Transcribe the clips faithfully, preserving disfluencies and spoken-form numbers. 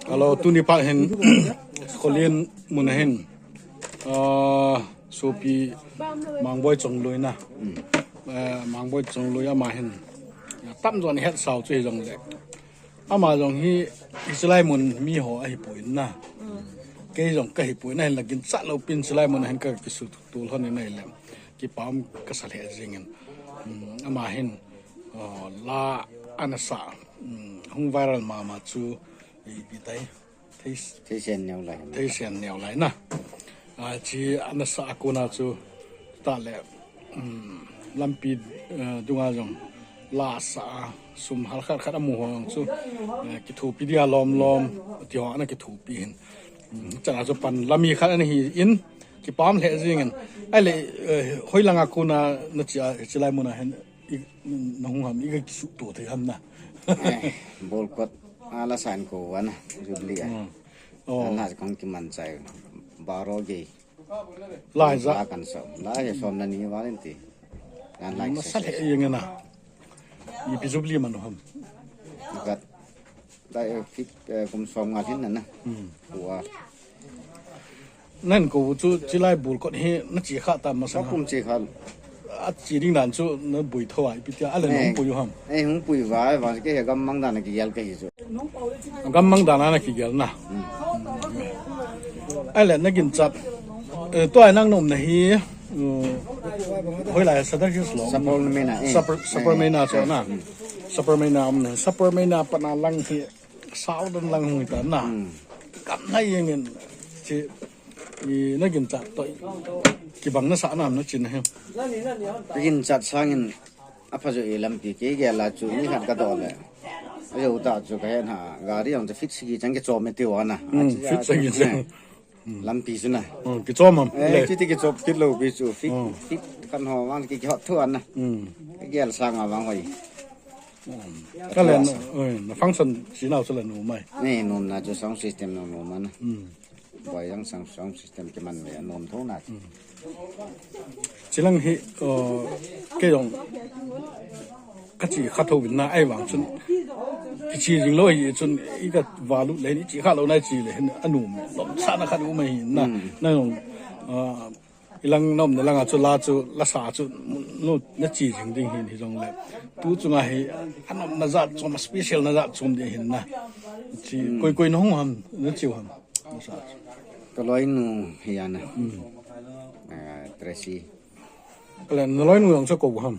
Hello, tuni phat hin Kholin mun ahin, ah, sopi Mangboi Chongloi na. Eh, Mangboi Chongloi ama hin. Tamjo nahet sao chu hijongle. Ama jong hi, hichelai mun mi ho ahipoi na. Kei jong kahipoi na, hinla ginchat loupin chulai mun ahin kakisuto lhon in ahile. Kipah um kasa lheh jengin. Hmm, ama hin, ah, la ana sa, hmm, hung viral mama chu, ipi tai. Thei, Theisen Neolai. Theisen Neolai na. Ah, chi ana sa a kona chu, tale, um, lampi, eh, dunga jong la sa a, sum hal khat khat amu ho jong chu, eh, kithopi dia lom lom, ti ho ana kithopi hin. Um, chana chu pan lami khat ana hi in, kipah um lheh jengin. Ahile, eh, hoilanga kona nache a, chulai muna hin, i, nahung ham, i kakisuto thei ham na. Eh, Bolkot. A la san ko ana, Jubilee a. Hmm. Oh. Ana kong kiman chai. Baro ge. Lai ja. La kan so. Lai ja som na ni valenti. Kan lai. Masa le yeng na. Ipi Jubilee man ham. Gat. Dai fit, eh, kum som nga hin na. Hmm. Wa. Nahin kou chu chulai Bolkot hi nache kha ta masang. Kum che kha. Ache ding dan chu naboi tho a, ipi tia, ahile nahung pui u ham. Eh, hung pui va, va ke he gam mang dan a kigel kahi chu. Gam mang dan a nakigel na. Hmm. Ahile naginchat. Eh, tua nang na umna hi, um, hoilai Sadar Hills lo. Sapermeina, eh. Saper, eh, Sapermeina chu eh, na. Hmm. Sapermeina umna. Sapermeina pana lang hi. Sao dan lang hung hi ta na. Hmm. Kam na yeng in chi, i naginchat toh. Kibang nasa nam nache na hi. Ginchat sangin aphajo e lampi kei gel a chu ni khat kadoh le. Ajo ta chu kahe na gari jong chu feet sagi chan kichom e tiu ana. Hmm, feet sagi chan. Hmm. Lampi chu na. Hmm, kichom am. Eh, le. Chuti kichom kit lou pi chu. Feet, hmm, feet khat ho vang kihot thou ana. Hmm. Kagel sang a vang hoi. Hmm. Kalen, eh, na function si nau chu la nu mai. Ni nom na chu sound system nom nom ana. Hmm. Boi jang sound, sound system kiman mai nom thou na. Hmm. Chulang hi, uh, kei jong kache kha thou vin na ahivang chun. Kiche jing lou hi chun i kavalut le hin i che kha lou na che le hin anom. Lomsa na khat um ahi na. Hmm. Na jong, uh, ilang na umna langa chu la chu, la sa chu, nu nache jing ding hin hijongle. Tu chunga hi, anom na jat chom, special na jat chom ding hin na. Chi, hmm, koi koi nahung ham, nache u ham. Sa chu. Kaloinu hi ana. Hmm. Ah, Tracy. Kalen naloinu jong chu kou ham.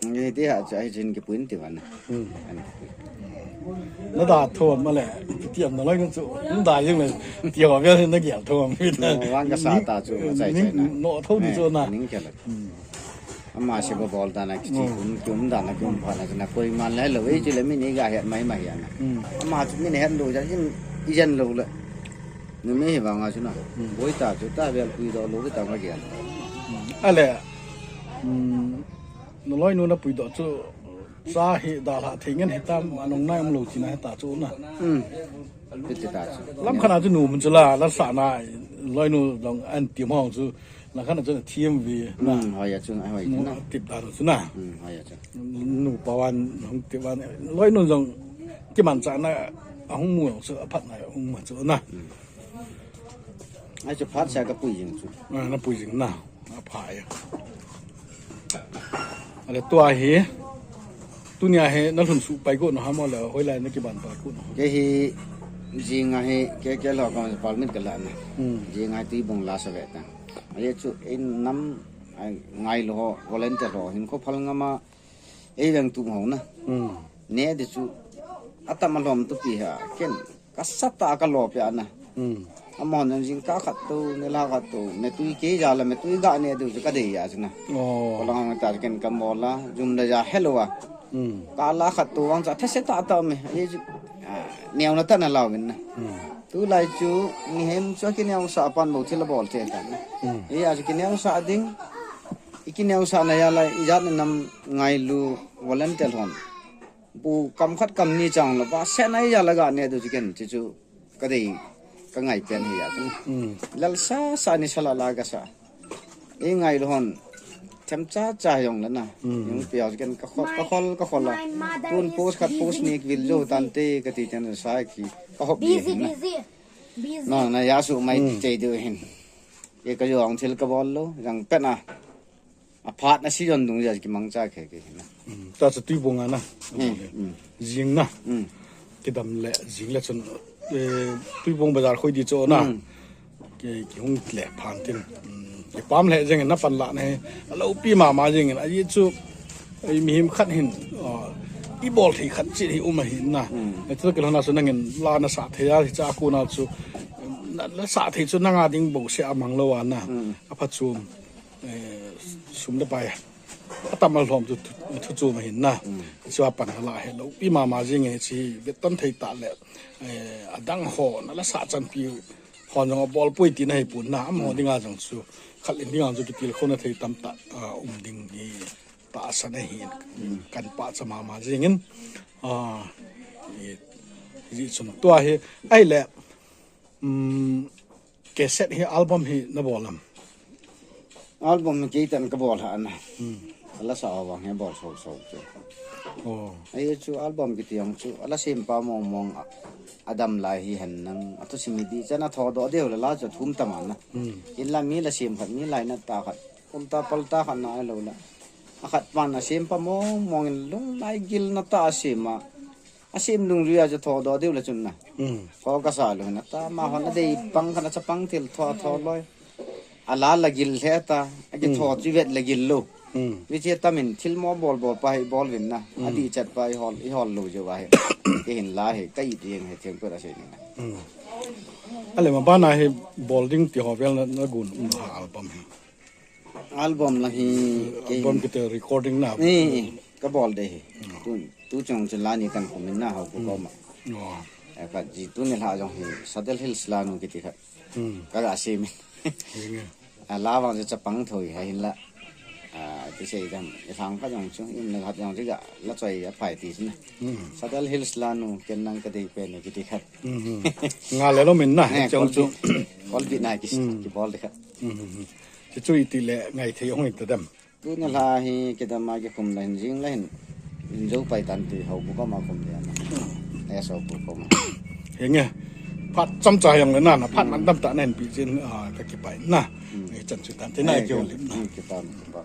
Nge ti ha cha hi chin kipui in ti vana. Hmm. Ana kipui. Nada thom ma le, ti am naloinu chu. Nada jing le, ti ho ve nagel thom. No, vang kasa ta chu, chai chai na. No thou di chu na. Ning kela. Hmm. Ama se bol ta na kichi, hmm, kum, kum da na kum pha na chu na koiman le lou, eh, chu le mi ni gahet mai mai ana. Hmm. Ama chu mi ni het lou ja, jin, i jen lou le. Numei hi vanga chu na. Hmm. Boi ta chu ta vel puidoh lou ta ma gel. Hmm. Ahile, hmm, naloinu napuidoh chu cha hi dalha thei ngen hitam, anung nai umlou tina hita chu na. Hmm. Kiti ta chu. Lam khat a chu nu mun chu la, la sa na, loinu jong an ti mong chu. Lang khat a chu T M V na. Hmm, hoi a chu, hoi chu na. Tip dan chu na. Hmm, hoi a chu. Nu pa van hung tip van. Loinu jong kimanchah na ahung mu jong chu aphat na ahung mu chu na. Hmm. Ai chu phat sa kapui jing chu. Ah, napui jing na. Apha e. Ale tua hi. Tunia hi nalhun suh pai got u ham le hoilai nakiban pai got u ham. Kei hi jing a hi K K L ho ka permit kala na. Hmm. Jing a hi Tuibong la sa ve ta. Ahi chu in nam, ai, ngailu ho, volunteer ho, hinkho phal ngam a, ei veng tum ho na. Hmm. Ne di chu, atam alom tu pi ha, ken, kasa ta kalo pia na. Hmm. Amahon jingkah khat tu, nilhah khat tu, metui kei ja la, metui ga ne di chu kadei a chu na. Oh. Kolang hong ta ken kamol a, jum da ja helou a. Hmm. Kala khat tu vang cha thase ta ta me. Ahi chu, ah, neo na ta na lau min na. Hmm. Tulai chu, mihem chu akineosah pan bou thil abol thei ta. Hmm. Hia chu kineosah ding, i kineosah na jal a, ijat na nam ngailu volunteer hon. Bu kam khat kam ni chang lou, ba se na ijat la ga ne di chu ken, chu chu kadei, kangai pen hi a chu. Hmm. Lal sa sa ni sa la la kasa. I ngailu hon, Tam cha cha jong le na. Jong piau ken ka khol, ka khol, ka khol la. Tun post khat post ni vil jo tante ka ti chen sa ki. Ka hop di na. No, na ya su mai te de hin. Ke ka jong thil ka bol lo, jang pet na. A phat na si jon dung ja ki mang cha ke ke na. Ta sa tui bong ana. Jing na. Kidam le, jing le chun, eh, Tuibong bazar khoi di chu na. Ki, ki hung le phan tin. Ki pam le jeng na pan la ne. A lo pi ma ma jeng a ji chu, eh, mihem khat hin, ah, i bol thei khat chi hi um a hin na. E chu ki lo na chu nangin la na sa thei a hi cha ku na chu. Na, na sa thei chu nanga ding bo se a mang lo a na. A pha chu, eh, sum le pai. A tam a lhom chu thu, thu chu ma hin na. Chu a pan la he lo. Pi ma ma jeng e chi bet tan thei ta le. Eh, a dang ho na la sa chan pi ho jong a bol pui ti na hi pun na. Am ho dinga jong chu. Khal in dinga chu ki til kho na thei tam ta. Ah, um ding hi ta sa na hi. Kan pa cha ma ma jeng in. Ah, i, i chun tua hi. Ai le. Um, cassette hi album hi na bol am? Album hi kei tan ka bol ha na. Hmm. Ala sa awang hi bol so so chu. Oh. Ai chu album kiti ang chu ala sim pa mong mong a, adam lai hi han nang. Atu simi di chana tho do deu la la chu thum ta ma na. Hmm. In la mi la sim khat mi lai na ta khat. Kum ta pal ta khat na ai lo la. A khat pan a sim pa mong mong in lung lai gil na ta a sim a. A sim lung lui a chu tho do deu la chun na. Hmm. Ko ka sa lo na ta ma hon a dei pang khan a cha pang thil tho tho loi. A la la gil he ta, a ki tho chi vet la gil lo. Hmm. Vi che ta min thil mo bol bol pa hi bol vin na. A di chat pa i hol, i hol lo je wa he. Ke hin la he, ka i ti he thiang ko da se ni na. Hmm. Ale ma ba na he bol ding ti ho vel na, na gun um ha album he. Album la hi ke album kiti recording na. Ni, ka bol de hi. Tu, tu chung chu la ni tan ko min na ho ko ko ma. Oh. E ka ji tu ni la jong hi Sadal Hills la nu kiti kha. Hmm. Ka ga sim. Ring e. A la vang chu chapang thoi ha hin la. A, ti sei dam, i thang kha jong chu, im na khat jong chu ga, la choi a phai ti sin. Hmm. Sadal Hills la nu, ken nang ka dei pe nu kiti khat. Hmm. Nga le lo min na, eh, chong chu. Kol bi na ki, ki bol de khat. Hmm. Chu chu i ti le ngai thei hong i ta dem. Tu ni la hi kidam a ki khum la hin jing la hin. In jo pai tan ti ho bu ka ma khum de na. E so bu ko ma. He nge. Phat cham cha yang le na na phat man dam ta nen pi jin, ah, ka ki pai na. Nge chan chu tan te na ki lim na. Ki tan ba.